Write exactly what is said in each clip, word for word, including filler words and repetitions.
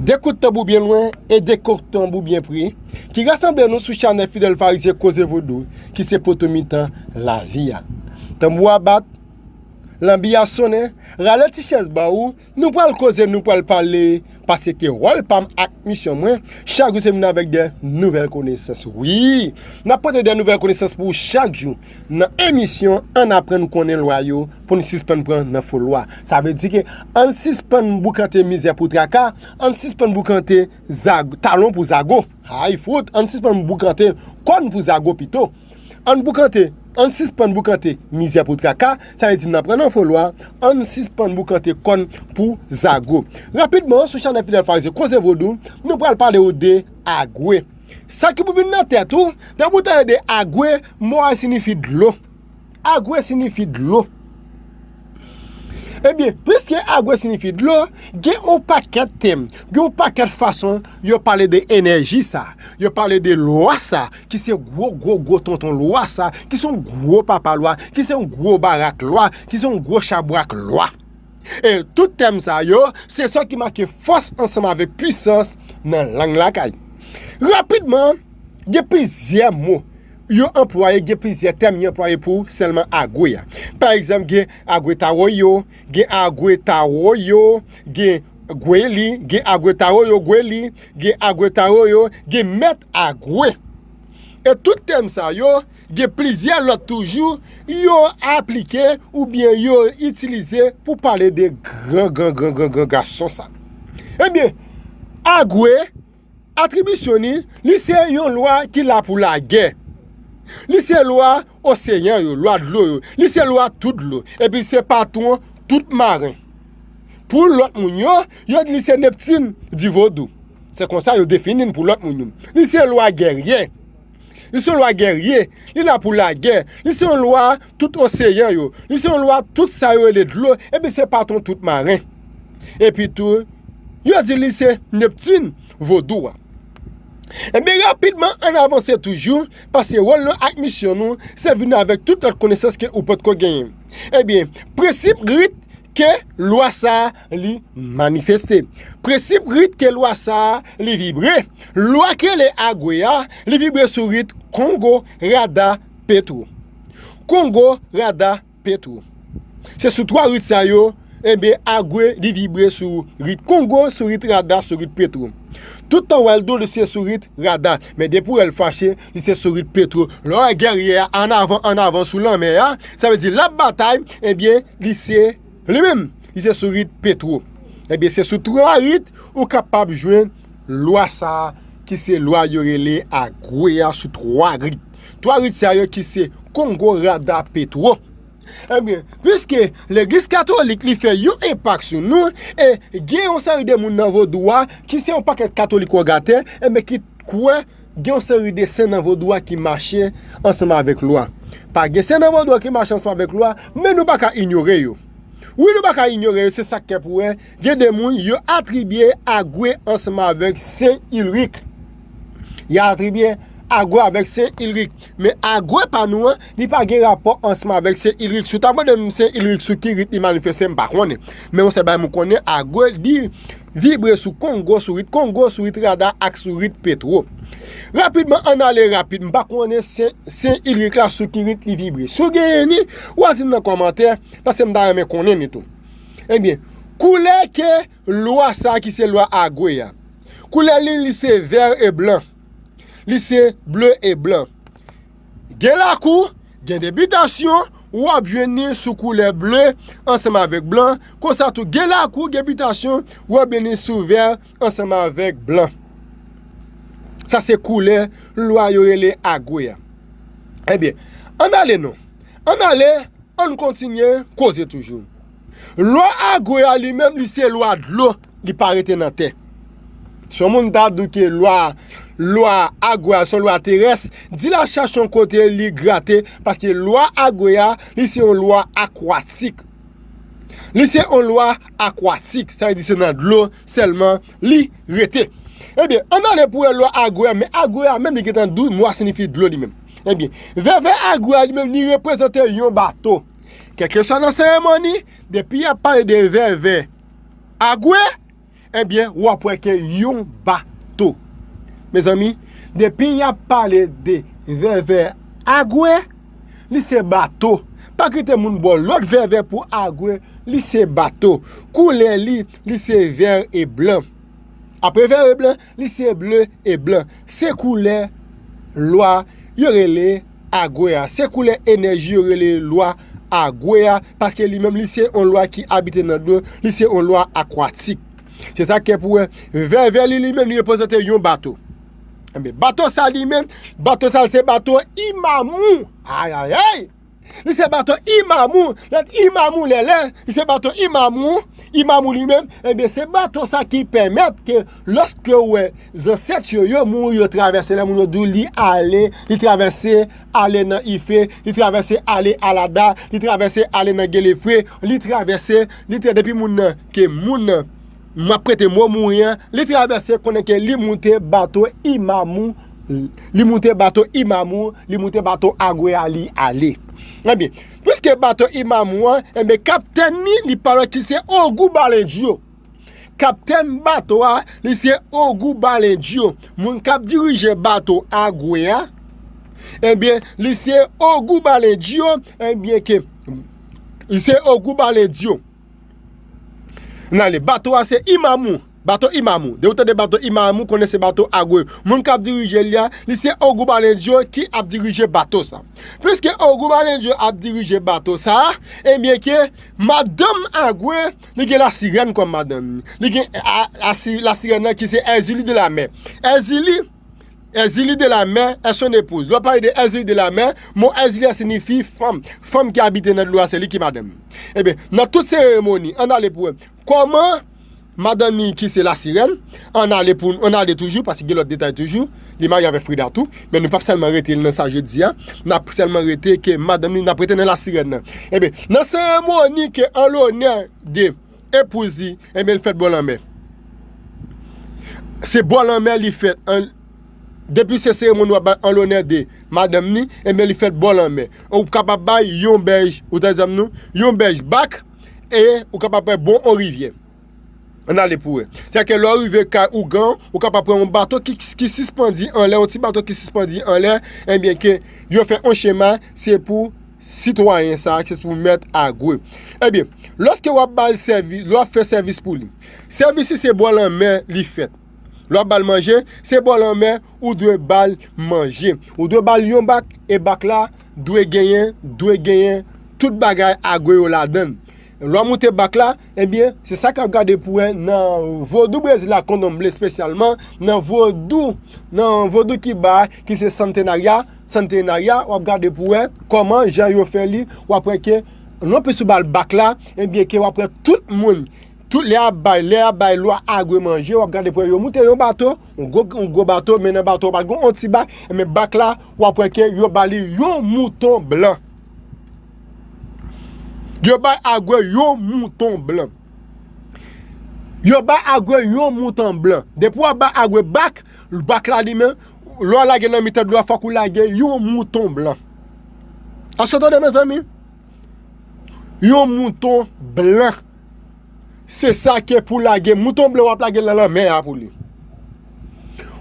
De kout tanbou byen lwen e de kout tanbou byen pre, ki rasanble nou sou chanèl Fidèl Farizyen Koze Vodou, ki se poto mitan lavi a. Tanbou a bat, lanbi a sonnen, rale ti chèz ba ou, nou pral koze, nou pral pale, paske wòl pa m ak misyon mwen, chak jou se vin avèk de nouvèl konesans. Wi, n ap pote de nouvèl konesans pou ou chak jou nan emisyon Ann aprann konnen lwa yo, pou n sispann pran nan fo lwa. Sa vle di ke ann sispann boukante mizè pou traka, ann sispann boukante zag-, talon pou zago. Ay fout, ann sispann boukante kòn pou zago pito. Ann boukante, ann sispann boukante mizè pou traka, sa vle di n ap pran nan fo lwa, ann sispann boukante kòn pou zago. Rapidman, sou chanèl Fidèl Farizyen Koze Vodou, nou pral pale ou de agwe. Sa ki pou vin nan tèt ou, depi w tande agwe, mo a siyifi dlo. Agwe siyifi dlo. Ebyen, piske agwe siyifi dlo, gen yon pakèt tèm, gen yon pakèt fason yo pale de enèji sa, yo pale de lwa sa, ki se gwo, gwo, gwo tonton lwa sa, ki se yon gwo papa lwa, ki se yon gwo barak lwa, ki se yon gwo chabrak lwa. E tout tèm sa yo, se sa ki make fòs ansanm avèk pwisans nan lang lakay. Rapidman, gen plizyè mo yo anplwaye, gen plizyè tèm yo anplwaye pou sèlman agwe a. Pa egzanp, gen agwe tawoyo, gen agwe tawoyo, gen gweli, gen agwe tawoyo gweli, gen agwe tawoyo, gen mèt agwe. E tout tèm sa yo, gen plizyè lòt toujou, yo aplike oubyen yo itilize pou pale de gran, gran, gran, gran, gran gason sa. Ebyen, agwe, atribisyon li, li se yon lwa ki la pou lagè. Li se lwa oseyan yo, lwa dlo yo. Li se lwa tout dlo. Epi se patwon tout maren. Pou lòt moun yo, yo di li se Neptin di vodou. Se konsa yo defini l pou lòt moun yo. Li se lwa gèrye. Li se yon lwa gèrye. Li la pou lagè. Li se yon lwa tout oseyan yo. Li se yon lwa tout sa yo rele dlo. Epi se patwon tout maren. Epi tou, yo di li se Neptin vodou a. Ebyen, rapidman, ann avanse toujou, paske wòl nou ak misyon nou, se vin avèk tout lòt konesans ke ou potko genyen. Ebyen, prensip rit ke lwa sa a li manifeste. Prensip rit ke lwa sa a li vibre. Lwa ki rele agwe a, li vibre sou rit Kongo, Rada, Petwo. Kongo, Rada, Petwo. Se sou twa rit sa yo, ebyen, agwe, li vibre sou rit Kongo, sou rit Rada, sou rit Petwo. Tout tan w wè l dou, li se sou rit Rada. Men depi w wè l fache, li se sou rit Petwo. Lè w wè gèrye a ann avan, ann avan sou lanmè a, sa vle di l ap batay, ebyen, li se li menm, li se sou rit Petwo. Ebyen, se sou twa rit ou kapab jwenn lwa sa a, ki se lwa yo rele agwe a sou twa rit. Twa rit sa yo ki se Kongo, Rada, Petwo. Ebyen, piske legliz katolik li fè yon enpak sou nou, e gen yon seri de moun nan vodou a, ki se yon pakèt katolik wògatè, ebyen, ki kwè gen yon seri de sen nan vodou a ki mache ansanm avèk lwa. Pa gen sen nan vodou a ki mache ansanm avèk lwa, men nou pa ka inyore yo. Wi, nou pa ka inyore yo, se sa k fè pou wè, gen de moun yo atribye agwe ansanm avèk Sen Ilrik. Yo atribye agwe avèk Sen Ilrik. Men agwe pa nou an, li pa gen rapò ansanm avèk Sen Ilrik. Si w ta mande m Sen Ilrik sou ki rit li manifeste, m pa konnen. Men yon sèl bagay m konnen, agwe li vibre sou Kongo, sou rit Kongo, sou rit Rada ak sou rit Petwo. Rapidman, ann ale rapid. M pa konnen Sen, Sen Ilrik la sou ki rit li vibre. Si w genyen li, w a di m nan kòmantè, paske m ta renmen konnen li tou. Ebyen, koulè ke lwa sa a ki se lwa agwe a. Koulè li, li se vè e blan. Li se ble e blan. Gen lakou, gen de bitasyon, w ap jwenn li sou koulè ble ansanm avèk blan. Konsa tou, gen lakou, gen bitasyon, w ap jwenn li sou vè ansanm avèk blan. Sa se koulè lwa yo rele agwe a. Ebyen, ann ale non. Ann ale, ann kontinye koze toujou. Lwa agwe a li menm, li se lwa dlo, li pa rete nan tè. Si yon moun ta di w ke lwa, lwa agwe a se yon lwa terès, di l al chache yon kote li grate, paske lwa agwe a, li se yon lwa akwatik. Li se yon lwa akwatik, sa vle di se nan dlo sèlman li rete. Ebyen, ann ale pou wè lwa agwe a, men agwe a menm li gentan di w, mo a siyifi dlo li menm. Ebyen, vèvè agwe a li menm, li reprezante yon bato. Kèlkeswa nan seremoni, depi y ap pale de vèvè agwe, Ebyen, w ap wè ke yon bato. Mezanmi, depi y ap pale de vèvè Agwe, li se bato. Pa kite moun ba w lòt vèvè pou Agwe, li se bato. Koulè li, li se vè e blan. Apre vè e blan, li se ble e blan. Se koulè lwa yo rele Agwe a. Se koulè enèji yo rele lwa Agwe a, paske li menm, li se yon lwa ki abite nan dlo, li se yon lwa akwatik. Se sa k fè pou wè, vèvè li, li menm, li reprezante yon bato. Ebyen, bato sa li menm, bato sa se bato Imamou. Ayayay! Li se bato Imamou, lèt Imamou lèlè, li se bato Imamou, Imamou li menm, ebyen, se bato sa ki pèmèt ke lòske w wè zansèt yo, yo mouri, yo travèse, lè moun yo di w li ale, li travèse ale nan Ife, li travèse ale Alada, li travèse ale nan Gelefre, li travèse, li tra-, depi moun nan, ke moun nan, m ap prete mo mouri an, li travèse konnen ke li moute bato Imamou, li moute bato Imamou, li moute bato Agwe a, li ale. Ebyen, piske bato Imamou an, ebyen, kaptèn li, li parèt ki se Ogou Balendyo. Kaptèn bato a, li se Ogou Balendyo. Moun k ap dirije bato Agwe a, ebyen, li se Ogou Balendyo, ebyen ke, li se Ogou Balendyo. N ale, bato a se Imamou. Bato Imamou. Depi w tande bato Imamou, konnen se bato Agwe. Moun k ap dirije li a, li se Ogou Balendyo ki ap dirije bato sa. Piske Ogou Balendyo ap dirije bato sa, ebyen ke madanm Agwe, li gen Lasirèn kòm madanm. Li gen a, a, si, Lasirèn nan ki se Èzili de la Mè. Èzili, Èzili de la Mè est son épouse. Lè w pale de Èzili de la Mè, mo Èzili a siyifi fanm. Fanm ki abite nan dlo a, se li ki madanm. Ebyen, nan tout seremoni, ann ale pou wè kòman madanm li ki se Lasirèn, ann ale pou, ann ale toujou, paske gen lòt detay toujou, li marye avèk Frida tou, men nou p ap sèlman rete nan sa jodi a, n ap sèlman rete ke madanm li, n ap rete nan Lasirèn nan. Ebyen, nan seremoni ke an lonè de epouz li, ebyen, li fèt bò lanmè. Se bò lanmè li fèt. An, depi se seremoni w ap bay an lonè de madanm ni, ebyen, li fèt bò lanmè. Ou kapab bay yon bèj, ou tande zanmi nou, yon bèj bak, e ou kapab bay bon yon rivyè. Ann ale pou wè. Sètadi ke lè w rive kay ougan, ou kapab pran yon bato ki, ki sispandi anlè, yon ti bato ki sispandi anlè, ebyen, ke yo fè yon chema, se pou sitwayen sa, se pou mèt Agwe. Ebyen, lòske w ap ba l sèvi, lè w ap fè sèvis pou li, sèvis li se bò lanmè li fèt. Lè w ap ba l manje, se bò lanmè ou dwe ba l manje. Ou dwe ba l yon bak, e bak la dwe genyen, dwe genyen tout bagay Agwe yo ladan l. Lè w moute bak la, ebyen, se sa k ap gade pou wè nan vodou Brezil la, kandomble espesyalman, nan vodou, nan vodou Kiba, ki se Santenarya, Santenarya, w ap gade pou wè kòman jan yo fè li, w ap wè ke, non plis ou ba l bak la, ebyen ke w ap wè tout moun, tout lè y ap bay, lè y ap bay lwa Agwe manje, w ap gade pou wè yo moute yon bato, yon gwo, yon gwo bato, men nan bato a pa t gen yon ti bak, men bak la, w ap wè ke yo ba li yon mouton blan. Yo bay Agwe yon mouton blan. Yo bay Agwe yon mouton blan. Depi w ap bay Agwe bak, bak la li menm, lè w lage nan mitan dlo a, fòk ou lage yon mouton blan. Èske w tande, mezanmi? Yon mouton blan. Se sa ke pou lage. Mouton blan w ap lage nan lanmè a pou li.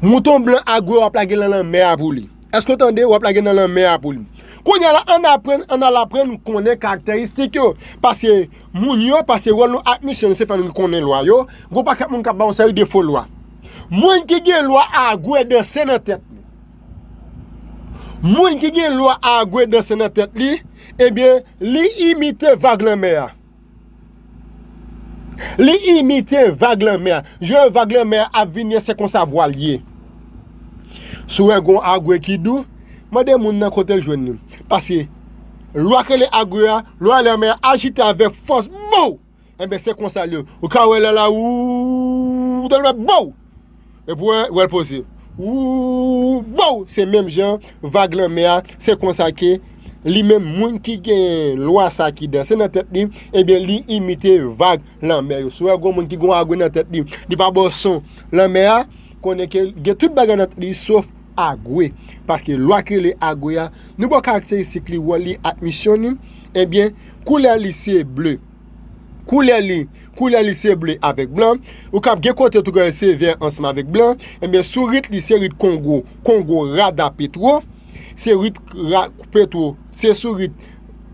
Mouton blan Agwe w ap lage nan lanmè a pou li. Èske w tande? W ap lage nan lanmè a pou li. Kounye a la, ann aprann, ann al aprann konnen karakteristik yo. Pase moun yo, pase wòl nou ak misyon nou, se fè nou konnen lwa yo. Gon pakèt moun k ap ba yon seri de fo lwa. Moun ki gen lwa Agwe danse nan tèt li. Moun ki gen lwa Agwe danse nan tèt li, ebyen, li imite vag lanmè a. Li imite vag lanmè a. Jan vag lanmè a ap vini an, se konsa vwa l ye. Si w wè gon Agwe ki dou, mande moun nan kote l jwenn li. Pase lwa k rele Agwe a, lwa lanmè a ajite avèk fòs, bow! Enben, se konsa l ye. Ou ka wè lè l la, ou, ou tande, bow! Epi w wè, wè l poze. Ou, bow! Se menm jan vag lanmè a, se konsa ke li menm moun ki gen lwa sa ki danse nan tèt li, ebyen, li imite vag lanmè yo. Si w wè gon moun ki gon Agwe nan tèt li, li pa ba w son lanmè a, konnen ke gen tout bagay nan tèt li sof Agwe. Pase lwa k rele Agwe a, nou ba w karakteristik li, wòl li ak misyon li, ebyen, koulè li se ble. Koulè li, koulè li se ble avèk blan. Ou kab gen kote tou gen se vè ansanm avèk blan. Ebyen, sou rit li se rit Kongo, Kongo Rada Petro. Se rit ra, Petro, se sou rit,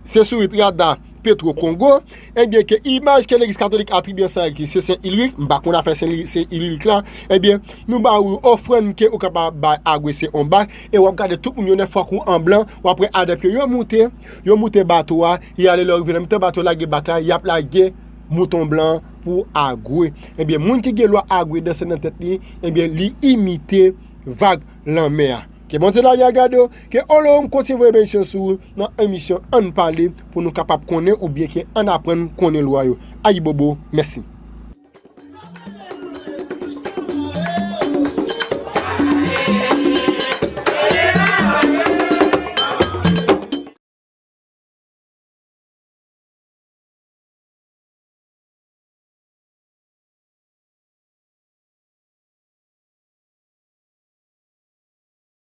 se sou rit Rada Petro Kongo. Ebyen, ke imaj ke legliz katolik atribye ansanm avèk li se Sen Ilrik, m pa konn afè Sen Ilrik la. Ebyen, nou ba ou ofrann ke ou kapab bay Agwe se on bak, e w ap gade tout moun yo nèt fwa kou an blan, w ap wè adèp yo, yo moute, yo moute bato a, y ale lè yo rive nan mitan bato, lage bak la, y ap lage mouton blan pou Agwe. Ebyen, moun ki gen lwa Agwe danse nan tèt li, ebyen, li imite vag lanmè a. Ke Bondye lavi a gade w, ke Olowoum kontinye voye benediksyon sou ou nan emisyon Ann Pale pou nou kapab konnen oubyen ke ann aprann konnen lwa yo. Ayibobo, mèsi.